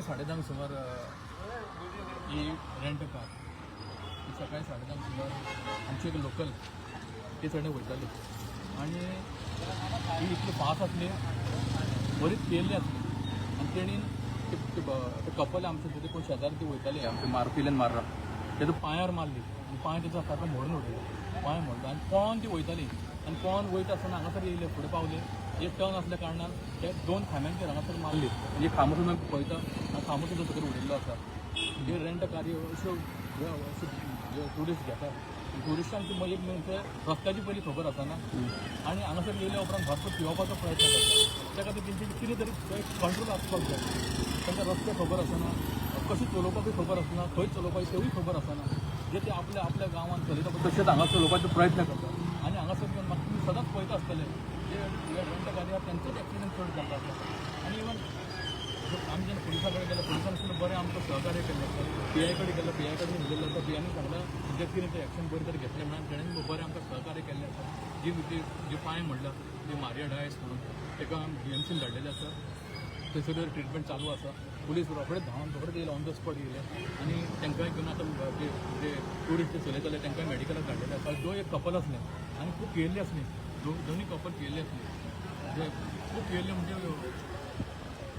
सकाळी 10:30 सुमार ही rent car ही सकाळी 10:30 सुमार आमची एक लोकल ती चडणे वयताली आनी ही इतली फास्ट आसली, बरीच पियेल्ली आसली आनी तेणीन ते कपल आमचे थंय कोण शेजारी ती वयताली आमचे मारुतील्यान मार्रा तेजो पांयार मारली आनी पांय तेजो सारको मोडून उडयलो. पांय मोडलो आनी पळोन ती वयताली आनी पळोन वयता आसतना हांगासर येयले, फुडें पावले. एक टर्न आसल्या कारणान ते दोन खांब्यांचेर हांगासर मारली. म्हणजे खांबो सुद्दां पळयता आनी खांबो सुद्दां सकयल उडयल्लो आसा. जे रेंट कारी अश्यो अश्यो ट्युरिस्ट घेतात, ट्युरिस्टांक ती एक म्हणजे रस्त्याची पयली खबर आसना आनी हांगासर येयल्या उपरांत भरपूर पिवपाचो प्रयत्न करता. त्या खातीर तेंची कितें तरी कंट्रोल आसपाक जाय. तांकां रस्ते खबर आसना, कशें चलोवपाकूय खबर आसना, खंय चलोवपाचें तेवूय खबर आसना. जे ते आपल्या आपल्या गांवांत चलयता पळय तशेंच हांगा चलोवपाचो प्रयत्न करता आनी हांगासर येवन म्हाका तुमी सदांच पळयता आसतले, जे रेंट गाडी आसा तेंचोच एक्सिडंट चड जाता आसता. आनी इवन आमी जेन्ना पुलिसां कडेन गेले, पुलिसान सुद्दां बरें आमकां सहकार्य केल्लें आसा. पी I कडेन गेलो, पी I कडेन उलयल्लो आसा. पी आयन सांगलां जे कितें तें एक्शन बरें तरेन घेतलें म्हणून तेणें बरें आमकां सहकार्य केल्लें आसा. जी ती जी पांय म्हणला ती मारिया डायस म्हणून ताका जीएमसीन धाडलेलें आसा. थंयसर ट्रिटमेंट चालू आसा. पुलीस रोखडेच धांवन रोखडेच येयले, ऑन the spot येयले आनी तांकांय घेवन आतां जे जे ट्युरिस्ट जे चलयताले तांकांय मेडिकलाक धाडलेले आसा. दो एक कपल आसलें आनी खूब पियेल्ले आसले. दोनूय कपल पियेल्ले आसले. जे खूब पियेल्ले म्हणजे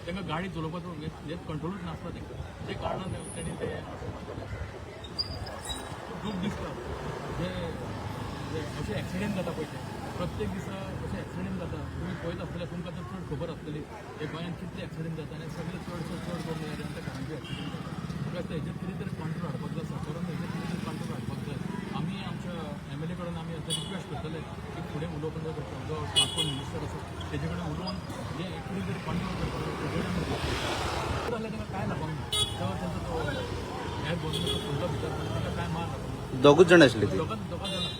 तांकां गाडी चलोवपाचो हेच कंट्रोलूच नासलो तांकां. ते कारणान तेणी ते खूब दूख दिसता. जे जे अशे एक्सिडेंट जाता पळय ते प्रत्येक दिसा अशे एक्सिडेंट जाता. तुमी पळयत आसतले, तुमकां तर चड खबर आसतली हे गोंयांत कितले एक्सिडेंट जाता आनी सगळे चडशे चड करून रेंट कारांचे एक्सिडेंट जाता. म्हाका दिसता हेजेर कितें तरी कंट्रोल हाडपाक जाय. सरकारान हेजेर कितें तरी कंट्रोल हाडपाक जाय. आमी आमच्या एमएलए कडेन आमी आतां रिक्वेस्ट करतले की फुडें उलोवपाक जाय. जो ट्रान्सपोर्ट मिनिस्टर आसा तेजे कडेन उलोवन हे कितें तरी कंट्रोल करपाक जाय. तेजे कडेन जाल्यार तांकां कांय लागोंक ना. तेन्ना तेंचो तो हे गोरमेंट फुडलो भितर तांकां कांय मार लागोंक ना. दोगूच जाण आसले ते? दोगां दोगां जाणां,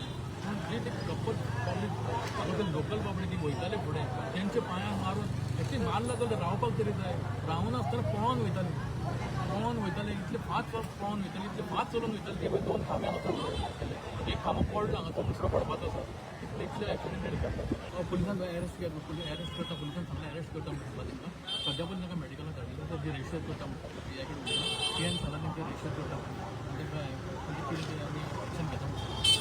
पूण जे ते कपल पब्लीक हांगा लोकल पब्लीक ती वयताले फुडें तेंच्या पांयांक मारून एक्चुली मारला जाल्यार रावपाक तरी जाय. रावनासतना पळोवन वयताले, पळोवन वयताले. इतले फास्ट पळोवन वयताले, इतले फास्ट चलोवन वयताले. ते दोन खांबे हांगासर, एक खांबो पडलो हांगासर, दुसरो पडपाचो आसा. इतले इतले एक्सिडेंट जाता. पुलिसान अरेस्ट केलो, पुलीस अरेस्ट करता, पुलिसान सांगलें अरेस्ट करता म्हणून सांगला तांकां. सद्या पण तांकां मेडिकलाक धाडलें. तर रजिस्टर करता म्हणून पी I कडेन उलयला. पी आयन सांगला तांकां रजिस्टर करता म्हणून आनी तांकां कितें तें आमी एक्शन घेता म्हणून.